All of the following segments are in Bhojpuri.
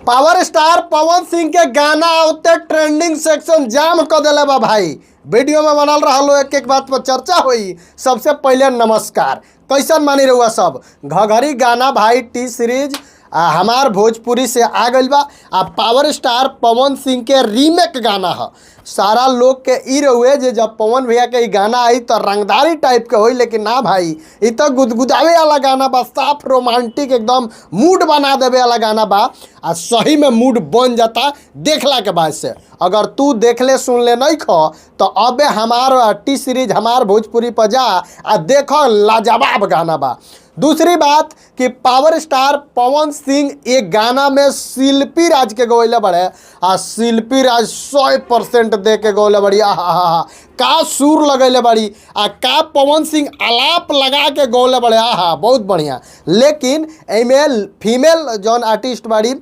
पावर स्टार पवन सिंह के गाना होते ट्रेंडिंग सेक्शन जाम कर दिले बा भाई। वीडियो में बनल रहा, एक एक बात पर चर्चा हुई। सबसे पहले नमस्कार, कैसन मानी रहुआ सब। घघरी गाना भाई टी सीरीज हमार भोजपुरी से आ गइल बा आ पावर स्टार पवन सिंह के रीमेक गाना ह। सारा लोग के ई रहुए जे जब पवन भैया के ई गाना आई तो रंगदारी टाइप के होई, लेकिन ना भाई, ई तो गुदगुदावे वाला गाना बा, साफ रोमांटिक एकदम मूड बना देवे वाला गाना बा आ सही में मूड बन जाता देखला के बाद से। अगर तू देखले सुनले नहीं खो तो अबे हमार टी सीरीज हमार भोजपुरी पर जा आ देखो, लाजवाब गाना बा। दूसरी बात कि पावर स्टार पवन सिंह एक गाना में शिल्पी राज के गवैले बड़े आ शिल्पी राज 100% दे के गौले बड़ी। आ हा हा, का सुर लगैले बड़ी आ का पवन सिंह आलाप लगा के गौले बड़े, आहा बहुत बढ़िया। लेकिन एमे फीमेल जौन आर्टिस्ट बाड़ी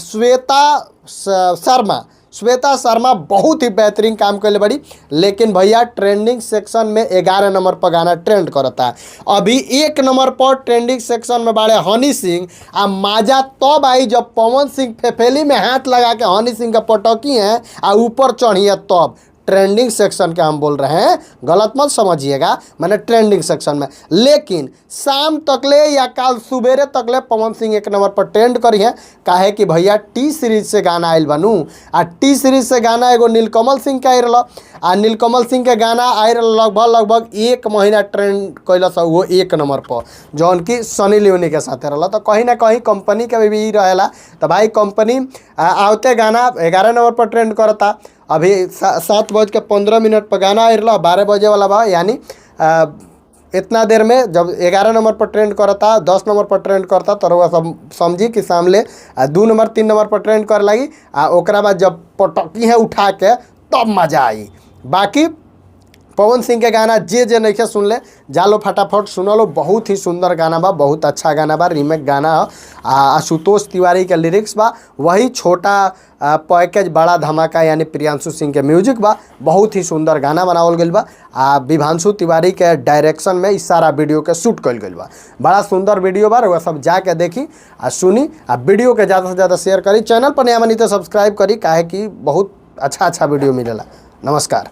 श्वेता शर्मा, श्वेता शर्मा बहुत ही बेहतरीन काम कैले बड़ी। लेकिन भैया ट्रेंडिंग सेक्शन में 11 नंबर पर गाना ट्रेंड करता। अभी 1 नंबर पर ट्रेंडिंग सेक्शन में बाड़े हनी सिंह आ माजा तब आई जब पवन सिंह फेफेली में हाथ लगा के हनी सिंह के पटकी हैं आ ऊपर चढ़ी है, तब ट्रेंडिंग सेक्शन के हम बोल रहे हैं, गलत मत समझिएगा, मैंने ट्रेंडिंग सेक्शन में। लेकिन शाम तकले या काल सुबेरे तकले पवन सिंह 1 नंबर पर ट्रेंड करी है। काहे कि भैया टी सीरीज से गाना आयल बनू आ टी सीरीज से गाना एगो नीलकमल सिंह के आयल आ नीलकमल सिंह के गाना आयल लगभग लगभग 1 महीना ट्रेंड कैलस वो 1 नंबर पर, जौन कि सनी लियोनी के साथे रहा। तो कहीं ना कहीं कंपनी के भी रहेला। तो भाई कंपनी आवते गाना 11 नंबर पर ट्रेंड करता। अभी 7:15 पर गाना आयल रहा, 12 बजे वाला बा, यानी इतना देर में जब 11 नंबर पर ट्रेंड करता, 10 नंबर पर ट्रेंड करता तो रउआ सब समझी कि सामने 2 नंबर 3 नंबर पर ट्रेंड करे लगी आ ओकरा बाद जब पटकी है उठा के तब मजा आई। बाकी पवन सिंह के गाना जे जे नहीं सुन ले जालो फटाफट सुनलो, बहुत ही सुंदर गाना बा, बहुत अच्छा गाना बा, रीमेक गाना ह। आ आशुतोष तिवारी के लिरिक्स बा, वही छोटा पैकेज बड़ा धमाका यानी प्रियांशु सिंह के म्यूजिक बा, बहुत ही सुंदर गाना बनावल गइल बा आ विभांशु तिवारी के डायरेक्शन में इस सारा वीडियो के शूट कइल गइल बा। बड़ा सुंदर वीडियो बा, रउआ सब जाके देखी आ सुनी आ वीडियो के ज़्यादा से ज़्यादा शेयर करी। चैनल पर नया बनी तो सब्सक्राइब करी, काहे कि बहुत अच्छा अच्छा वीडियो मिलेला। नमस्कार।